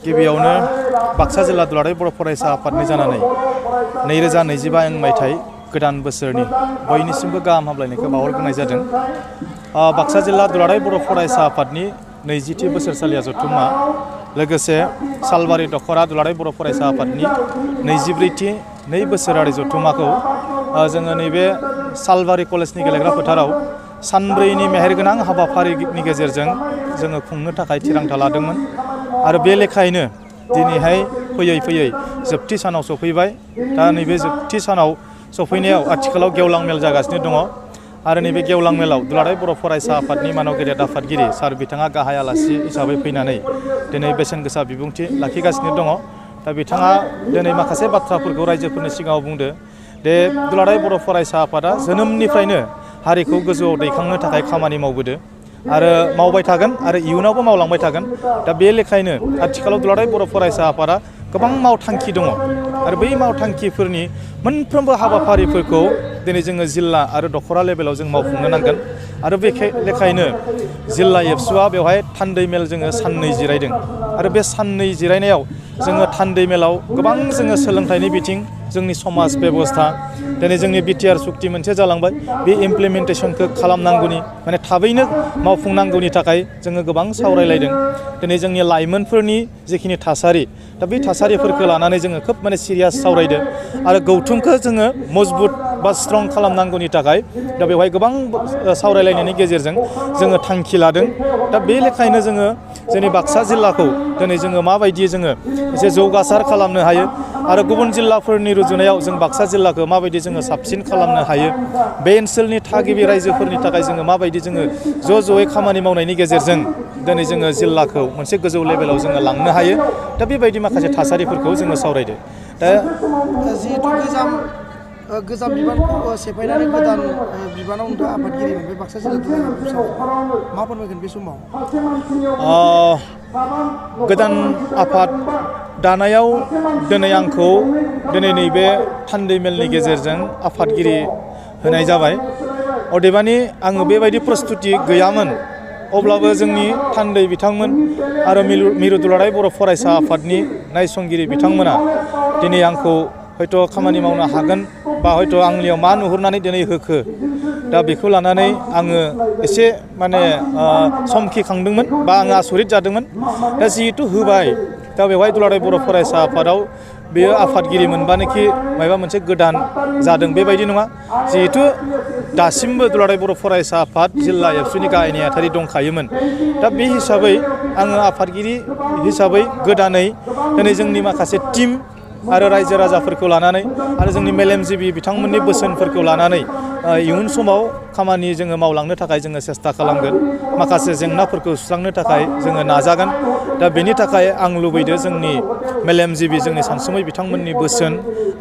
गिबियावनो बाक्सा जिल्ला दुलाराय बर' फरायसा आफादनि जानानै 2025 मायथाइ गोदान बोसोरनि बयनिसिमबो गाहाम हामलायनायखौ बावहरग्रोनाय जादों। बाक्सा जिल्ला दुलाराय बर' फरायसा आफादनि 20थि बोसोरसालिया जथुम्मा लोगोसे सालबारि दख'रा दुलाराय बर' फरायसा आफादनि 24थि 2 बोसोरारि जथुम्माखौ जोङो नैबे सालबारि कलेजनि गेलेग्रा फोथाराव सानब्रैनि मेहेरगोनां हाबाफारिनि गेजेरजों जोङो खुंनो थाखाय थिरांथा लादोंमोन आरो बे लेखायैनो दिनैहाय फैयै फैयै जोबथि सानाव सफैबाय। दा नैबे जोबथि सानाव सफैनायाव आथिखालाव गेवलां मेल जागासिनो दङ आरो नैबे गेवलां मेलाव दुलाराय बर' फरायसा आफादनि मानव गेदेर आफादगिरि सार बिथाङा गाहाय आलासि हिसाबै फैनानै दिनै बेसेन गोसा बिबुंथि लाखिगासिनो दङ। दा बिथाङा दिनै माखासे बाथ्राफोरखौ रायजोफोरनि सिगाङाव बुंदो दे दुलाराय बर' फरायसा आफादा जोनोमनिफ्रायनो हारिखौ गोजौआव दैखांनो थाखाय खामानि मावबोदों आरो मावबाय थागोन आरो इयुनावबो मावलांबाय थागोन। दा बे लेखायैनो आथिखालाव दुलाराय बर' फरायसा आफादा गोबां मावथांखि दङ आरो बै मावथांखिफोरनि मोनफ्रोमबो हाबाफारिफोरखौ दिनै जोङो जिल्ला आरो दख'रा लेभेलाव जों मावफुंनो नांगोन आरो बे लेखायैनो जिल्ला एबसुआ बेवहाय थान्दै मेल जोङो साननै जिरायदों आरो बे साननै जिरायनायाव जोङो थान्दै मेलाव गोबां जोङो सोलोंथाइनि बिथिं जोंनि समाज बेबस्था दिनै जोंनि बिटिआर सुक्ति मोनसे जालांबाय बे इमप्लिमेन्टेसनखौ खालामनांगौनि माने थाबैनो मावफुंनांगौनि थाखाय जोङो गोबां सावरायलायदों। दिनै जोंनि लाइमोनफोरनि जिखिनि थासारि दा बे थासारिफोरखौ लानानै जोङो खोब माने सिरियास सावरायदों आरो गौथुमखौ जोङो मजबुत बा स्ट्रं खालामनांगौनि थाखाय दा बेवहाय गोबां सावरायलायनायनि गेजेरजों जोङो थांखि लादों। दा बे लेखायैनो जोङो जोंनि बाक्सा जिल्लाखौ दिनै जोङो माबायदि जोङो एसे जौगासार खालामनो हायो आरो गुबुन जिल्लाफोरनि रुजुनायाव जों बाक्सा जिल्लाखौ माबायदि जोङो साबसिन खालामनो हायो, बे ओनसोलनि थागिबि रायजोफोरनि थाखाय जोङो माबायदि जोङो ज'यै खामानि मावनायनि गेजेरजों दिनै जोङो जिल्लाखौ मोनसे गोजौ लेभेलाव जोङो लांनो हायो। दा बेबायदि माखासे थासारिफोरखौ जोङो सावरायदो। दा जिहेतु गोजाम बिबानखौ सेफायनानै गोदान बिबानाव नोंथाङा आफादगिरि मोनबाय बाक्सा जिल्ला दुलाराय बर' फरायसा आफाद मा फोरमायगोन बे समाव? गोदान आफाद दानायाव दिनै आंखौ नैबे थान्दै मेलनि गेजेरजों आफादगिरि होनाय जाबाय। अदेबानि आङो बेबायदि प्रस्तुति गैयामोन, अब्लाबो जोंनि थान्दै बिथांमोन आरो मिरु दुलाराय बर' फरायसा आफादनि नायसंगिरि बिथांमोना दिनै आंखौ हयथ' खामानि मावनो हागोन बा हयथ' आंनियाव मा नुहुरनानै दिनै होखो, दा बेखौ लानानै आङो एसे माने समखिखांदोंमोन बा आङो आसरित जादोंमोन। दा जिहेतु होबाय, दा बेवहाय दुलाराय बर' फरायसा आफादाव बेयो आफादगिरि मोनबानोखि माबा मोनसे गोदान जादों बेबायदि नङा। जिहेतु दासिमबो दुलाराय बर' फरायसा आफाद जिल्ला एबसुनि गाहाय नेहाथारि दंखायोमोन। दा बे हिसाबै आङो आफादगिरि हिसाबै गोदानै दिनै जोंनि माखासे टिम आरो रायजो राजाफोरखौ लानानै आरो जोंनि मेलेमजिबि बिथांमोननि बोसोनफोरखौ लानानै इयुन समाव खामानि जोङो मावलांनो थाखाय जोङो सेस्था खालामगोन, माखासे जेंनाफोरखौ सुस्रांनो थाखाय जोङो नाजागोन। दा बेनि थाखाय आं लुबैदों जोंनि मेलेमजिबि जोंनि सानसुमै बिथांमोननि बोसोन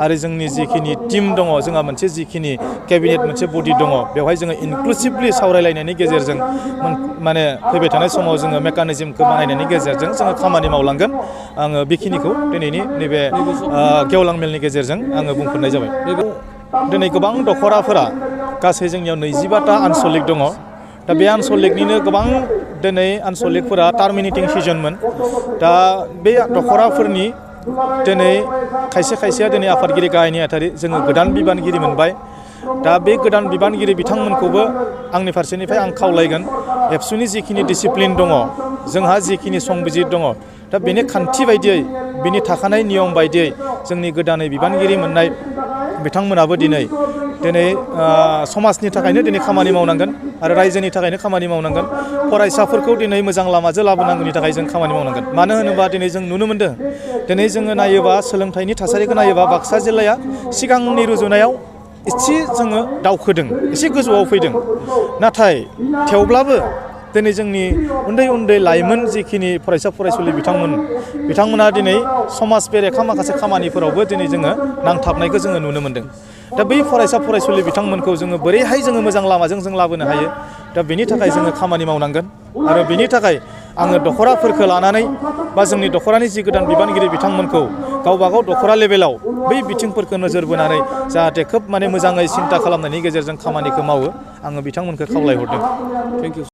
आरो जोंनि जिखिनि टिम दङ, जोंहा मोनसे जिखिनि केबिनेट मोनसे बडि दङ, बेवहाय जोङो इनक्लुसिभलि सावरायलायनायनि गेजेरजों माने फैबाय थानाय समाव जोङो मेकानिजमखौ बानायनायनि गेजेरजों जोङो खामानि मावलांगोन। आङो बेखिनिखौ दिनैनि नैबे गेवलां मेलनि गेजेरजों आङो बुंफोरनाय जाबाय। दिनै गोबां दख'राफोरा गासै जोंनियाव 25टा आनसलिक दङ। दा बे आनसलिकनिनो गोबां दिनै आनसलिकफोरा टार्मिनेटिं सिजनमोन। दा बे दख'राफोरनि दिनै खायसे खायसेया दिनै आफादगिरि गाहाय नेहाथारि जोङो गोदान बिबानगिरि मोनबाय। दा बे गोदान बिबानगिरि बिथांमोनखौबो आंनि फारसेनिफ्राय आं खावलायगोन, एबसुनि जिखिनि डिसिप्लिन दङ, जोंहा जिखिनि संबिजित दङ, दा बेनि खान्थि बायदियै बिनि थाखानाय नियम बायदियै जोंनि गोदानै बिबानगिरि मोननाय बिथांमोनाबो दिनै समाजनि थाखायनो दिनै खामानि मावनांगोन आरो रायजोनि थाखायनो खामानि मावनांगोन। फरायसाफोरखौ दिनै मोजां लामाजों लाबोनांगौनि थाखाय जों खामानि मावनांगोन। मानो होनोबा दिनै जों नुनो मोनदों, दिनै जोङो नायोबा सोलोंथाइनि थासारिखौ नायोबा बाक्सा जिल्लाया सिगांनि रुजुनायाव एसे जोङो दावखोदों, एसे गोजौआव फैदों। नाथाय थेवब्लाबो दिनै जोंनि उन्दै उन्दै लाइमोन जिखिनि फरायसा फरायसुलि बिथांमोना दिनै समाज बेरेखा माखासे खामानिफोरावबो दिनै जोङो नांथाबनायखौ जोङो नुनो मोनदों। दा बै फरायसा फरायसुलि बिथांमोनखौ जोङो बोरैहाय जोङो मोजां लामाजों जों लाबोनो हायो, दा बेनि थाखाय जोङो खामानि मावनांगोन। आरो बेनि थाखाय आङो दख'राफोरखौ लानानै बा जोंनि दख'रानि जि गोदान बिबानगिरि बिथांमोनखौ गावबागाव दख'रा लेभेलाव बै बिथिंफोरखौ नोजोर बोनानै जाहाथे खोब माने मोजाङै सिन्था खालामनायनि गेजेरजों खामानिखौ मावो, आङो बिथांमोनखौ खावलायहरदों। Thank you.